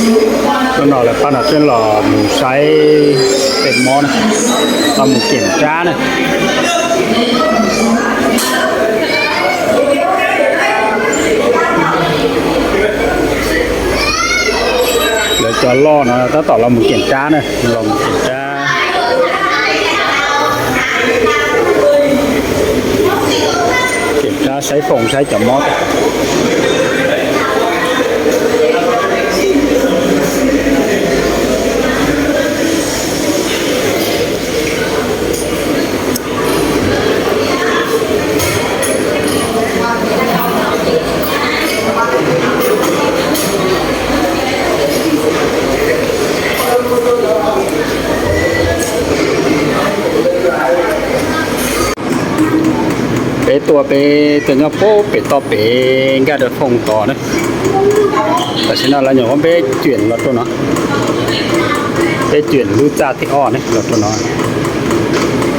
Hnub no lawv pab no twb los mus saib tej mob na, los mus kiểm tra na. Lawv cov loj no tab tom los mus kiểm tra na, los mus kiểm tra. Kiểm tra saib foom saib cov mob. Peb tuaj peb tuaj nyob pem toj pem nkaj rau foom tod na. Tam sim no lawv nyuam qhuav peb chuyển los rau no, peb chuyển lub txaj thib ob ne los rau no.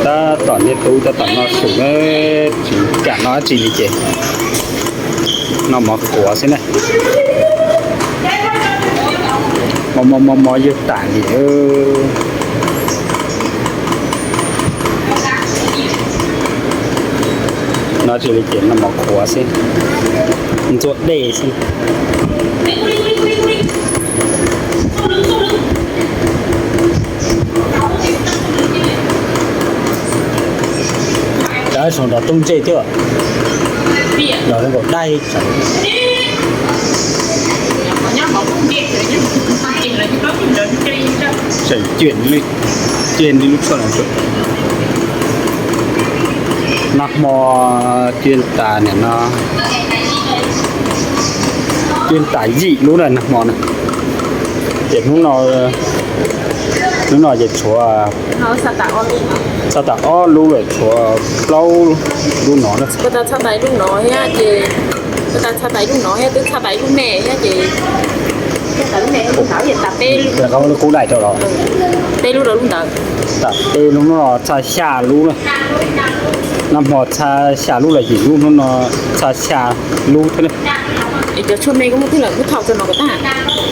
Tab tom niaj tub tab tom noj su na, tsis kam noj dab tsi li ces noj mov qhuav xwb na. Mov mov mov mov ywg tas li. Noj tsis li ces noj mov qhuav xwb, ntxuav dej xwb. Cov saum nrog tub ntsej thiab, nrog nkaus dai. Tseem cia li lub tshuaj no. Nag hmo cia tas niam no, cia tas yim lub na nag hmo na. Ces hnub no, hnub no ces tshuav txhaj tas ob lub lawm, tshuav plaub lub no na. Qhov lub kub dais rau los, peb lub rau lub ntawd, tas peb lub, hnub no txhaj xya lub na. Nag hmo txhaj xya lub los yim lub, hnub no txhaj xya lub thiab na. Cov tshuaj me koj muab twg lawm, muab thaum rau no kom tag.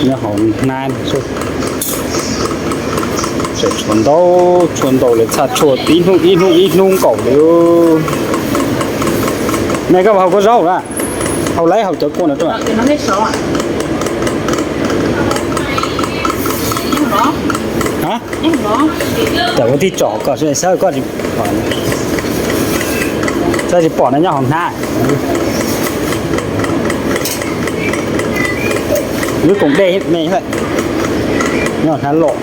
Nyob hauv hnab, tshuav ntau, tshuav ntau lawm, txhaj tshuaj ib hnub ib hnub ib hnub nkaus li. Nej koj hau kua zaub lawm, hau laib hau cov kua no rau. Tam ua tib tsom kom sawv koj tsis pom, tsis pom no nyob hauv hnab. Lub koom dej me, nyob hauv hnab los.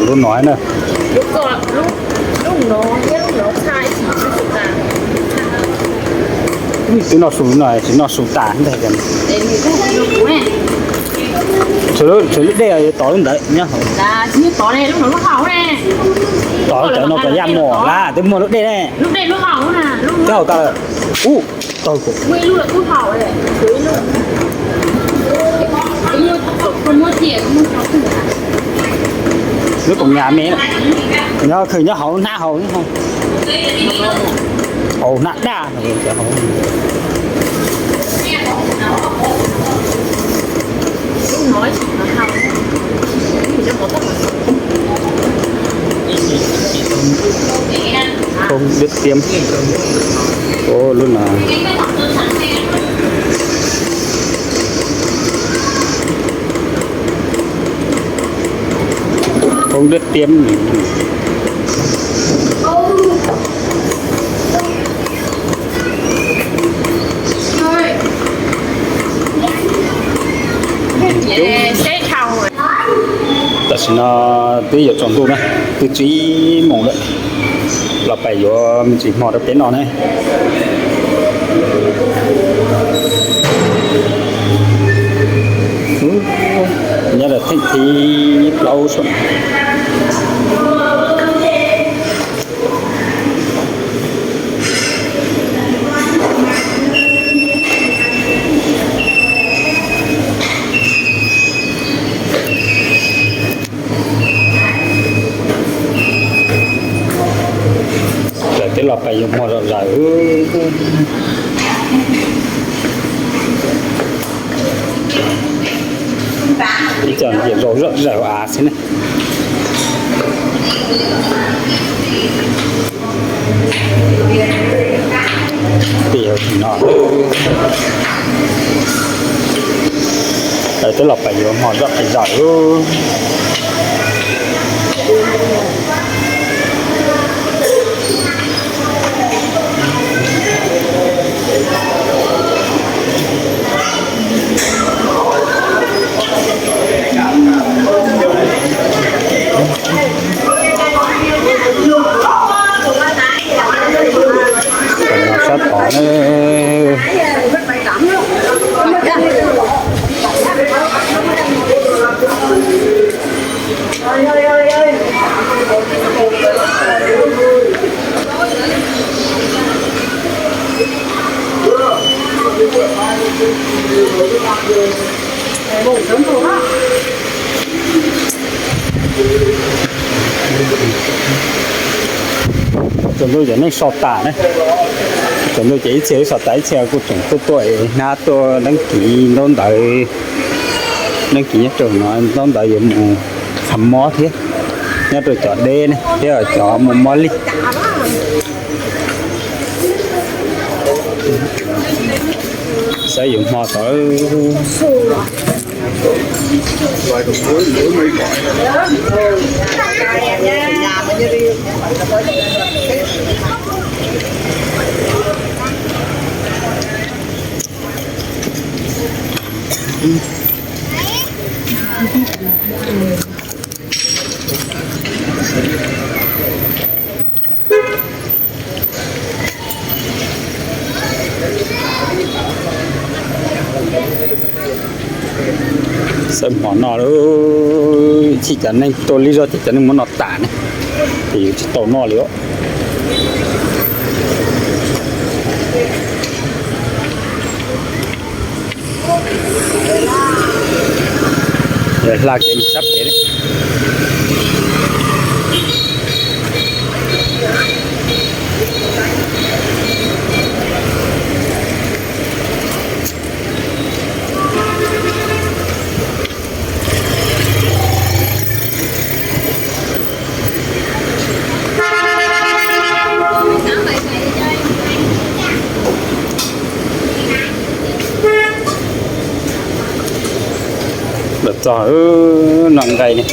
Lub no na. Twb noj su no tsis noj su tas ntag. Tshuav lub dej tod lub ntawd nyob hauv. Tod cov no kom yaj mom lawm twb muaj lub dej ne. Twb haus tas lawm. Ub, tau. Lub koom nyam me, nyob khwv nyob hauv hnab hauv, hauv hnab daj. Không biết tiêm. Ủa, lúc nào? Không biết tiêm. Tam sim no twb yuav tsaus ntuj na, twb tsib moos lawm, los pais yuav me ntsis hmo rau peb noj ne. Nyob rau theem thib plaub saum. Hmo zom zaws, ib co zaum zom zaws av xwb ne. Tis no, lawv twb los pem yuav hmo zom zaws. Sab tod na. Tsaus ntuj cov neeg so tas na. Tsaus ntuj ces ib txhia so tas, ib txhia kuj tseem tuaj tuaj hnab tuaj deeb kiv ntaub ntawv. Deeb kiv nyob rau no, ntaub ntawv yuav mus khav mob thiab, nyob rau cov deb ne thiab cov muaj mob lig. Saib yuav hmo tod. Xav hmo no lawm, ib chim cov neeg tuaj li zog ces cov neeg muab no tas ne, ces yus tsis tau noj li os. Hla kev mus sab pem. Los txog, noj nqaij ne,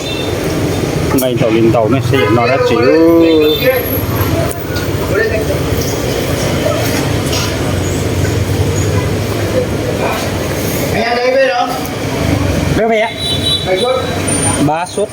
nqaij ntau li ntau ne, seb yuav noj dab tsi. Ba suab.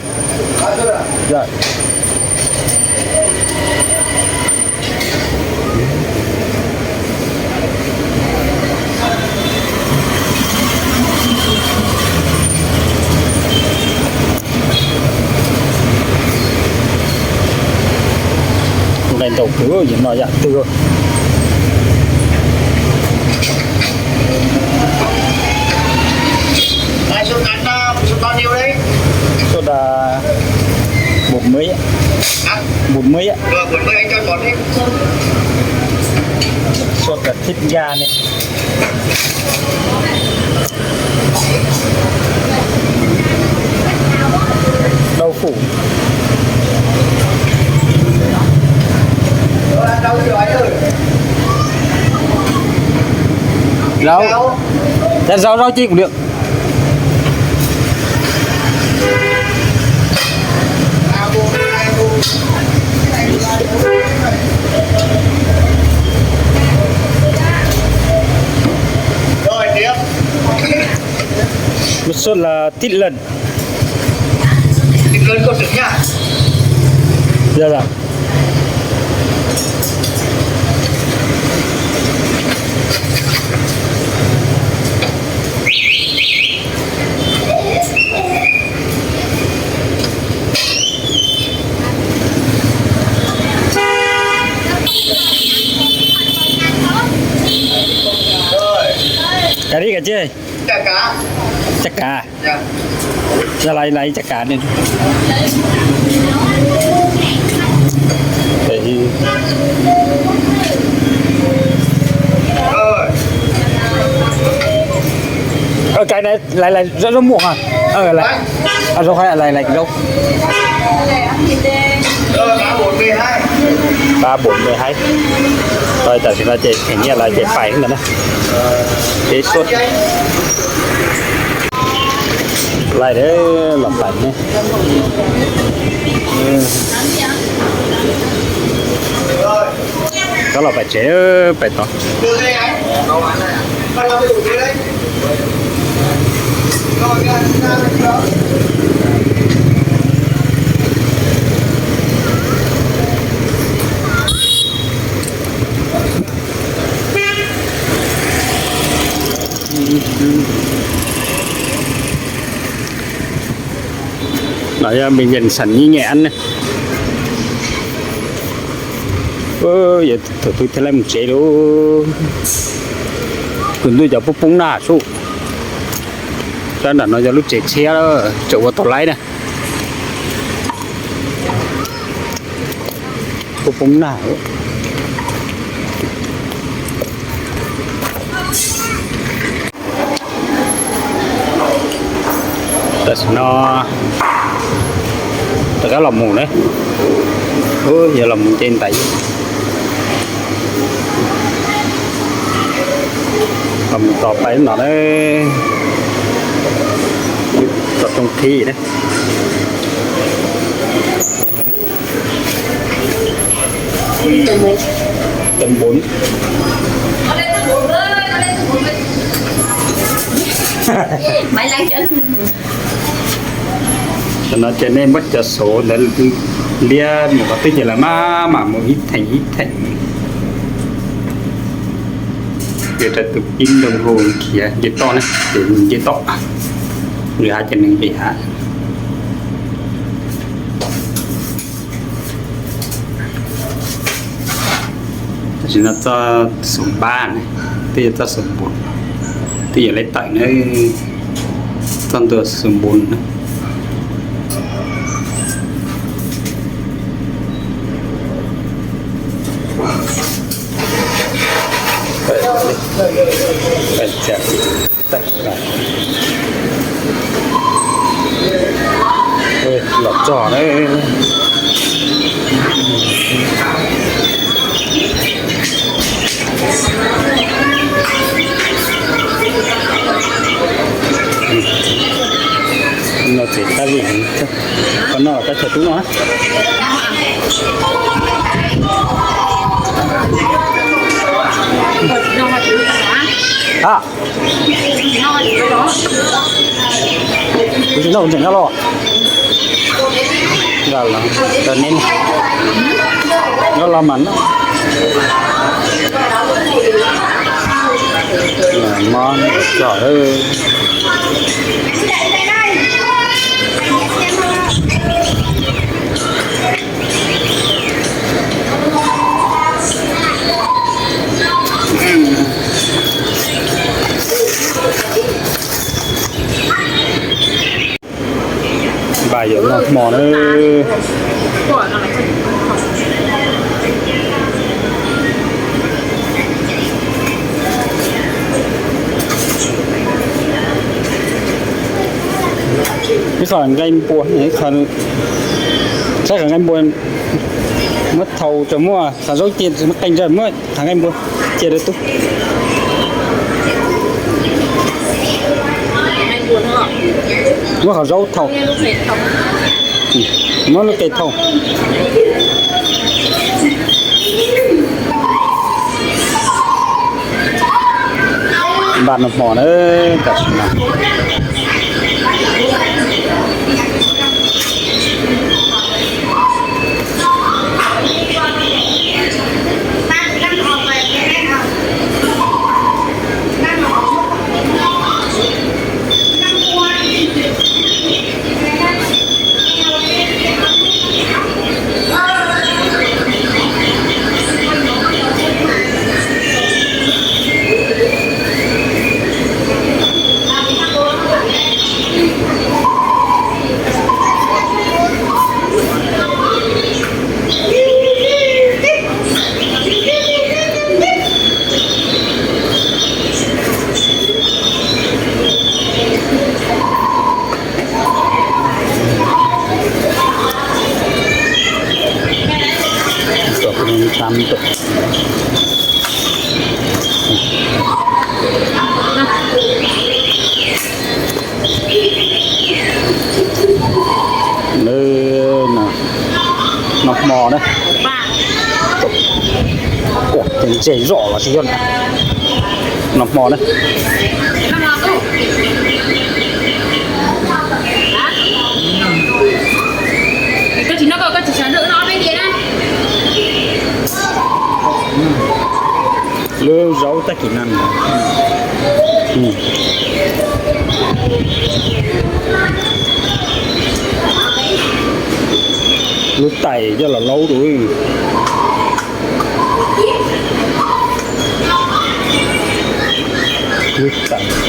Nqaij ntau kawg, yus noj yam twg. Soda bột mới, bột mới, soda thib ya ne. Đậu phủ. Rau, rau, rau chi cũng được. Một suất là thịt lợn. Thịt lợn có được nha. Dạ, dạ. Cà ri cà chê. Chà cà. Ra lais, lais chà cà ne. Cái này là, là rất, rất muộn hả? Ờ, là, à, rồi, là, là, là đâu? Ba bốn mười hai. Rồi, tam sim no ces thẻ nyiaj lawv ces pais ntawd na. Peb suab. Lawv los pais ne. Koj los pais tsev, pais tod. Nó bệnh viện sản nhi Nghệ An ne. Yog thaum twg thiaj li mus tsev lauj. Tus ntuj cov poob poob nag sub. Sab nram no yog lub tsev tshiab, tseem ua tau laib na. Poob poob nag. Tam sim no rov qab los mus na. Yog los mus ces ntais, los mus tos pais no na. Tos rooj thib na. Tầng bốn. Tam no ces nej muab cov số ntawd liab mus qhov twg ces lawv mam mam mus ib theem ib theem. Ces rau tus pib nroo hu khiav nce toj ne, ces nce toj, nws hais ces nws nqis hav. Tam sim no txoj số ba ne, twb yog txoj số bốn, twb yog lej tawm na, txoj ntua số bốn na. Los txog na. No ces tab vim, qhov no tab chaw tub no. Kuv tsis noj kuv tseem nyob los. Nyob los mas noj. Mob txog. Npaj yuav noj hmo na. Ib qho nqaij npua, ib qho, saib qhov nqaij npua muab thau tso, muab qhov zaub cia muab qee tso, muab qhov nqaij npua cia rau tub. Muab qhov zaub thau. Muab lub qe thau. Npaj noj hmo na, tam sim no. Tseg zoj los sis yog nag hmo na. Lub zaub tag kis na. Lub tais coj los laub rau. Lub tais.